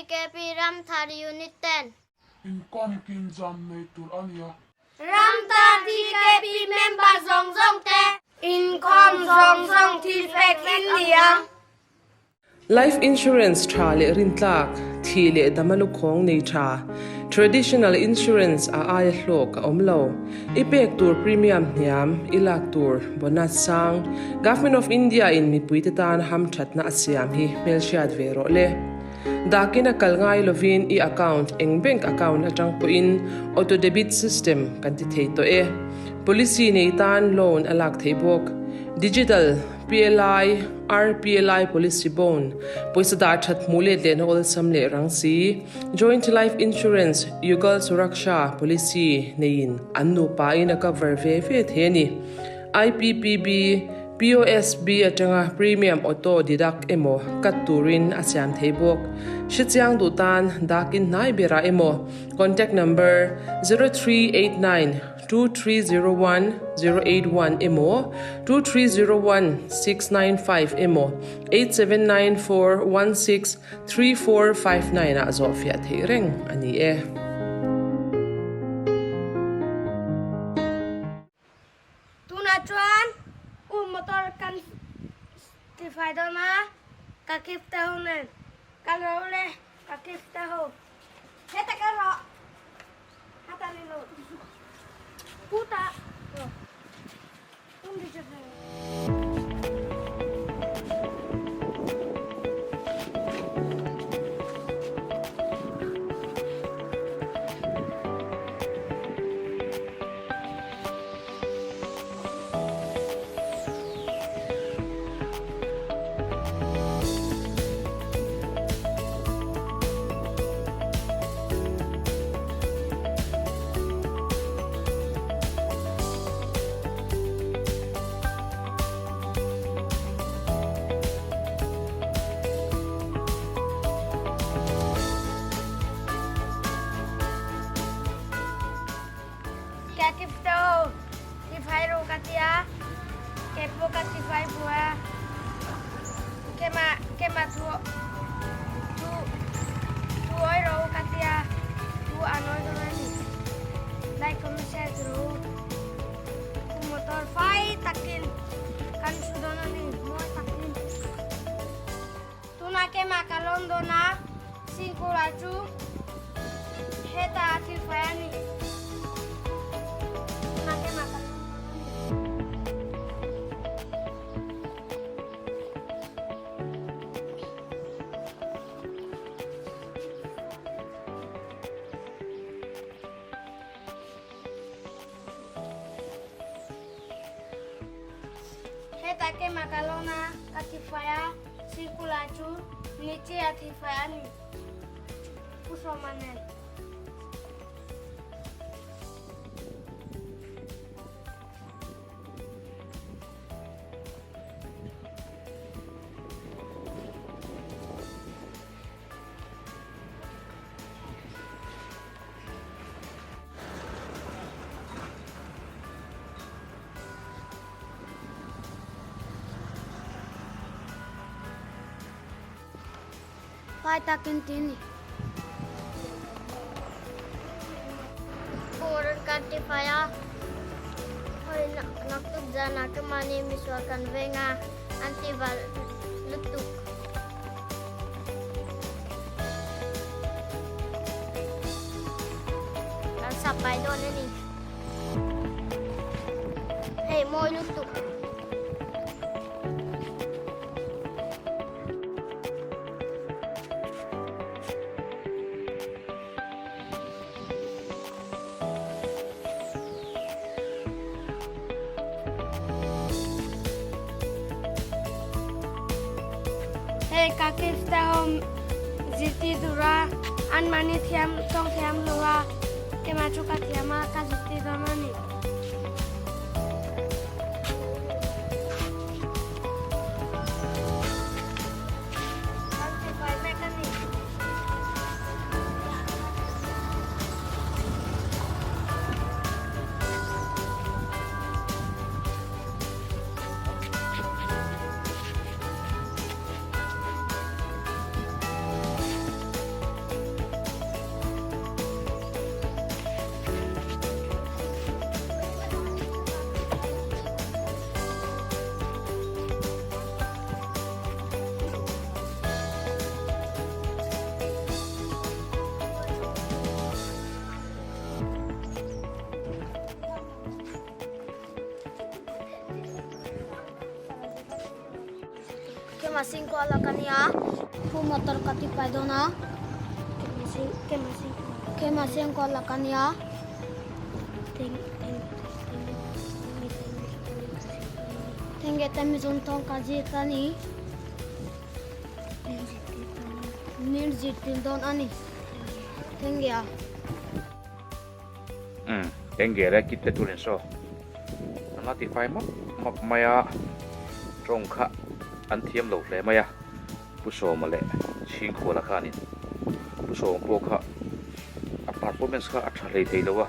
TKP Ramthar Unit ten. Inkawm kin zam nei tur a nia. Ramthar TKP member zawng zawng te. Inkhawm zawng zawng thil pek in nia. Life insurance tha leh rintlak, thih leh dama lukhawng nei tha, traditional insurance a aia hlawk a awm lo. I pek tur premium hniam, i lak tur bonus sang, Government of India in mipuite tan hamthatna a siam hi hmelhriat ve rawh le. Dakin a kal ngai lovin i account eng bank account atang pawhin auto debit system kan ti thei tawh e. Policy nei tan loan a lak theih bawk. Digital. PLI, RPLI Policy Bond, pawisa dah that hmuh let lehna awlsam leh rang si, Joint Life Insurance, Yugal Suraksha Policy neiin an nupa in a cover ve ve thei a ni. IPPB, POSB atanga premium auto deduct emaw cut turin a siam thei bawk. Hrechiang duh tan dakin hnai berah emaw contact number 0389 2301 081 emaw 2301 695 emaw 8794 16 3459 ah zawhfiah theih reng a ni e. Tunah chuan u motor kan tifai dawn a, ka gift te ho nen ka lo le ka gift te ho heta ka rawh. Heta keimah ka lawn a, ka thifai a, sikul ah cu nici a thifai a ni. Pu Sawma nen. Pai takin ti ni. Pur kan ti fai a, hoi naktuk zanah chu mahni misual kan veng a, an ti val lutuk. Kan sap pai dawn a ni. Hei mawi lutuk. Hei ka kifte ho zirtir tura anmahni thiam tawng thiam lo a keimah chu ka thiam a ka zirtir dawn a ni. Kan tifai mek a ni. Kema sing kuala ka nia. Pu motor ka ti pai dawn a. Kema sing kuala ka nia. Thenge te mizon tawng ka zir ta ni. Min zirtir dawn a ni. Thenge a. Umm Tengge leh kit te turin saw an la tifai map map mai a, tawng kha an thiam lo hle mai a, Pu Sawma leh Chhingkhuala khanin Pu Sawma pawh kha a performance kha a tha hlei thei lo a,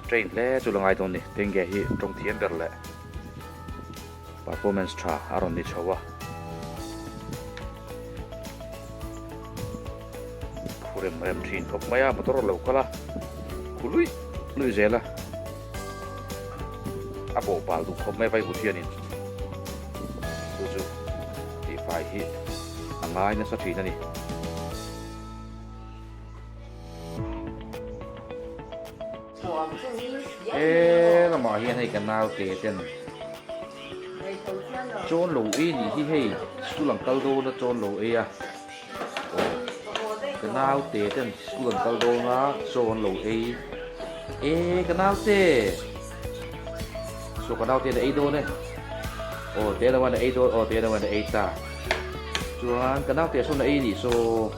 train hle chu la ngai dawn a ni, Tengge hi tawng thiam ber leh performance tha a rawn ni chho a. Khu rem rem thin khawp mai a motor a lo kal a khu luih luih zel a a bawh bal duh khawp mai a vaivut hianin chu chu tihfai hi a ngai nasa thin a ni. He lamah hian hei ka naute ten chawn lo ei nih hi hei school an kal dawn a chawn lo ei a aw ka naute ten school an kal dawn a chaw an lo ei e ka naute saw ka naute an ei dawn e aw te lo an ei dawn aw te lo an ei ta chuan ka naute sawn a ei nih saw.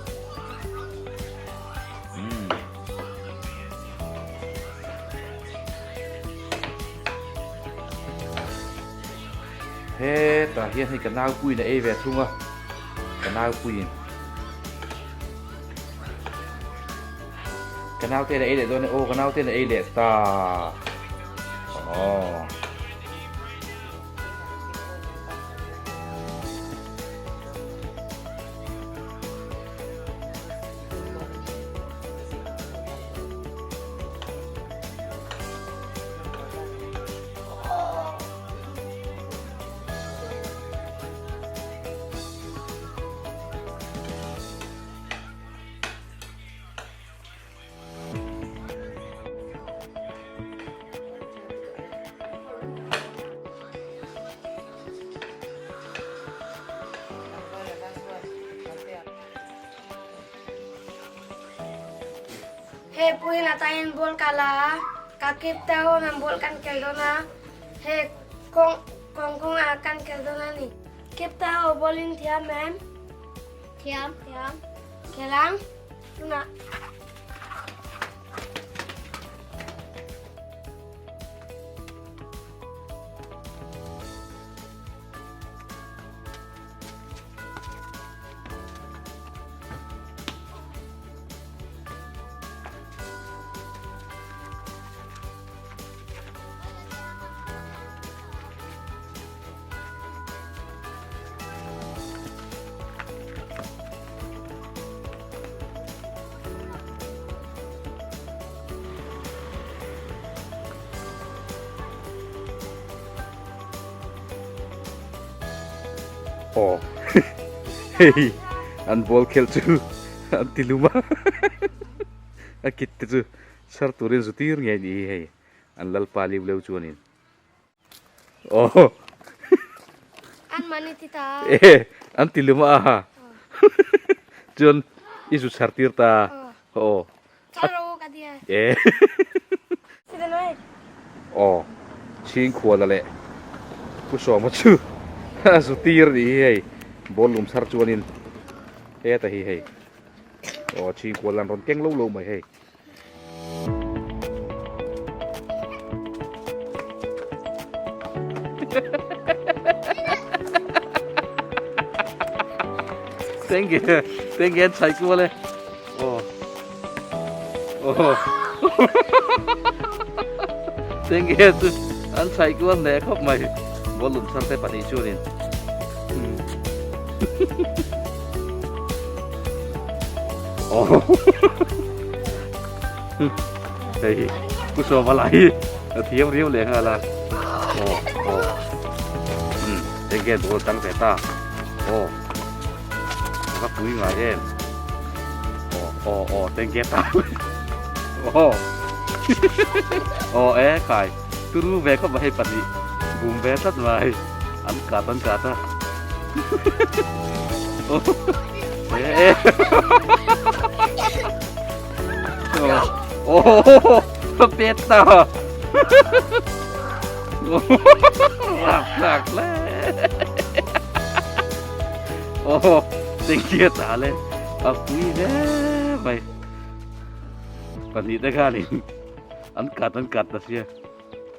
Hetah hian hei ka naupuiin a ei ve thung a, ka naupuiin ka naute in a ei leh dawn e, aw ka naute in a ei leh ta aw. Hei puiin atangin ball ka la a, ka kip te ho nen ball kan khel dawn a, hei kawng kawng kawngah kan khel dawn a ni. Kip te ho ball in thiam em? Thiam. Thiam. Khel ang. Tunah. Aw hei an ball khel chu an ti lum a a kit te chu chhar turin zu tir ngei ni hi hei an lalpa liu leu chuanin aw an mani ti ta e an ti lum a chuan i zu chhar tir ta aw E Aw Chhingkhuala leh Pu Sawma chu a zu tir a nih hi hei ball lum chhar chuanin heta hi hei aw Chhingkhuala an rawn keng lo lo mai hei. Thank you thank you chai kual e aw aw thank you chu an chai kual hle khawp mai bawlum char te pahnih chuanin aw Hei Pu Sawma lah hi a thiam riau leh nghal a aw aw umm eng nge ball tang ve ta aw ka pui ngai em aw aw aw teng nge ta aw aw e kai turu ve khawp mai hei pahnih bum ve tlat mai an kat an kat a. Oh, pet ta. Rak hle. Oh, thank you ta le. A pui hle mai. Pahnih te khanin an kat an kat ta sia.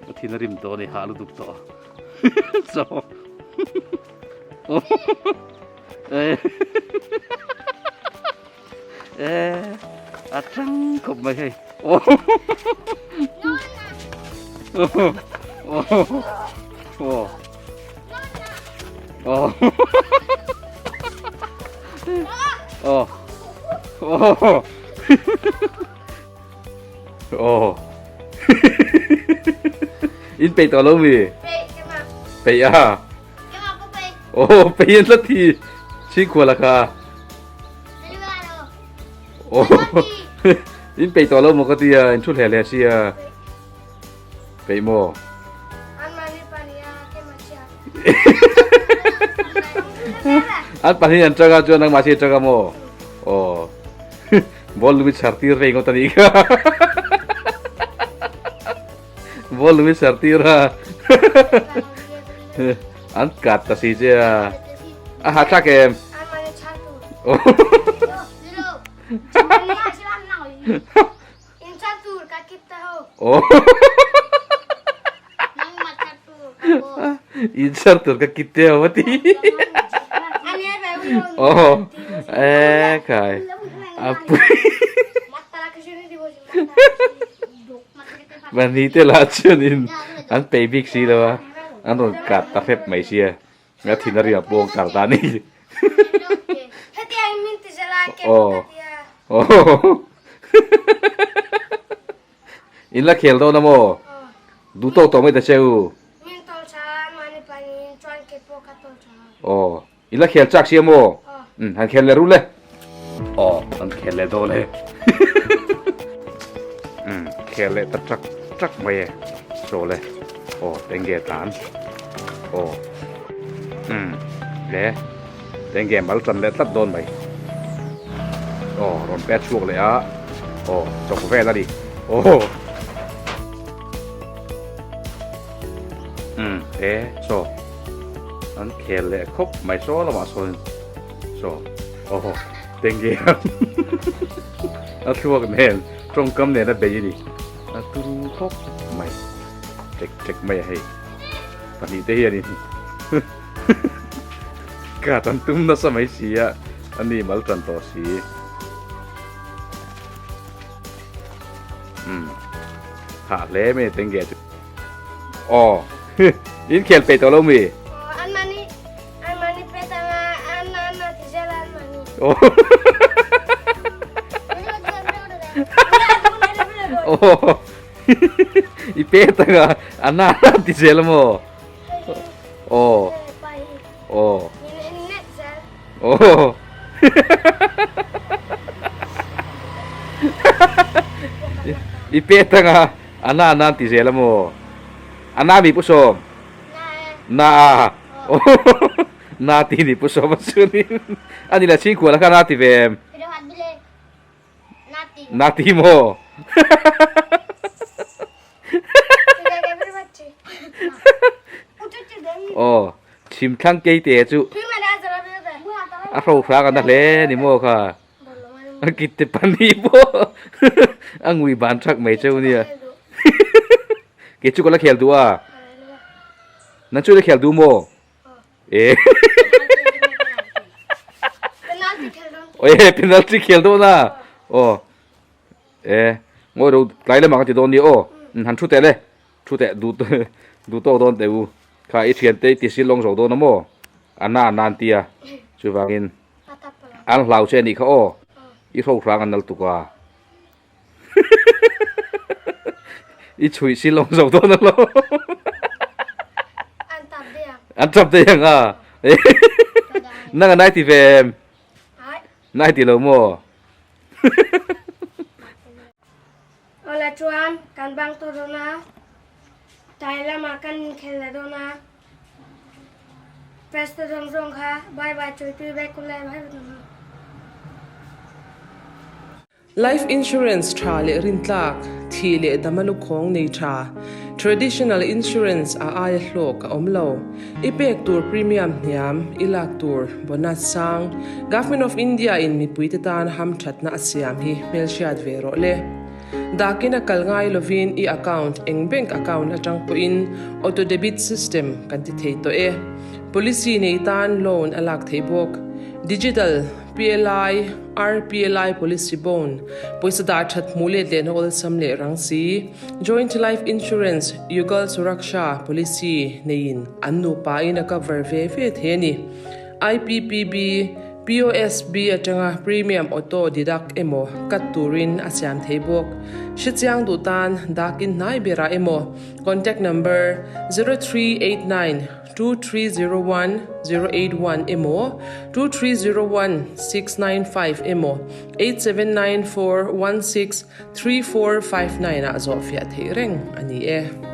Ka thin a rim tawh a ni hah lutuk tawh. So. Eh. Eh, a tang khawp mai hei. Oh. Oh. Oh. Oh. Oh. Oh. Oh. In peih tawh lo mi? Peih ke ma. Peih a. Ke ma ko peih. Oh, peih an la thi. Chhingkhual a kha. Oh. In peih tawh lo maw ka ti a, in thu hle hle si a. Peih maw? An pahnih an tanga chuan nangmah chi tanga maw? Oh. Ball lumi chhar tir rei ngawt a nih kha. Ball lumi chhar tir a. An kat ta si che a. A ha thlak em? In chhar tur ka kit te ho ati. Oh, e khai. Apui. Mahni te lah chuanin an pei bik si lo a, an rawn kat ta hrep mai sia, a thin a ri a pawng tar ta a ni. Aw In la khel dawn a maw? Duh tawk tawh mai ta che u. Aw I la khel chak sia maw? Umm han khel leh ru le. Aw an khel leh dawn e. Umm khel leh ta chak chak mai e. Saw le. Aw tenge tlan. Aw. Umm le. Tenge mal tan leh tlat dawn mai. Aw rawn pet chhuak leh a. Aw chawk vel a ni. Aw. Umm e saw. An khel leh khawp mai saw lamah sawn saw aw tenge a thluak nen tawngkam nen a bei a ni a turu khawp mai tek tek mai a hei pahnih te hianin kat an tum nasa mai si a ani mal tan tawh si umm hah hle mai tenge chu. Aw in khel peih tawh lo mi? Aw an mahni an mahni pet anga an an a ti zel a an mahni. Aw Aw i pet anga an a ti zel a maw? Aw Aw Aw I pet anga A na nan ti zel a maw? A na mi Pu Sawm? Na a. Na ti ni Pu Sawm a chuanin a ni la chhingkhual a kha na ti ve em? Na ti maw? Aw, chhimthlang keite chu a hrohrang a na hle ni maw kha? A kit te pahnih pawh a ngui ban thak mai cheu nia. Kei chu ka la khel duh a. Nan chu la khel duh maw? E. Oi penalty khel dawn a. Aw. E ngawi ro tlai lamah ka ti dawn nia aw. Han thu teh le. Thu teh duh duh tawk dawn teh u. Kha i thian te i ti sil lawng zo dawn a maw? A na a nan tia. Chuvangin An hlau che anih kha aw, i hro hrang an nal tuk a. I chhuih si lawng zo dawn alo. An tap dei ang. An tap dei ang a. Nang a nai ti ve em? Nai ti lo maw? Awle chuan kan bang tawh dawn a, tlai lamah kan inkhel leh dawn a. Press te zawng zawng kha bye bye chawitui vek ule bye bye. Life insurance tha leh rintlak, thih leh dama lukhawng nei tha, traditional insurance a aia hlawk a awm lo. I pek tur premium hniam, i lak tur bonus sang, Government of India in mipuite tan hamthatna a siam hi hmelhriat ve rawh le. Dakin a kal ngai lovin i account eng bank account atang pawhin auto debit system kan ti thei tawh e. Policy nei tan loan a lak theih bawk. Digital PLI, RPLI policy bond, pawisa dah that hmuh let lehna awlsam leh rang si, Joint Life Insurance, Yugal Suraksha policy neiin an nupa in a cover ve ve thei a ni. IPPB, POSB atanga premium auto deduct emaw cut turin a siam thei bawk. Hrechiang duh tan dakin hnai berah emaw contact number 0389 2301 081 emaw 2301 695 emaw 8794 16 3459 ah zawhfiah theih reng a ni e.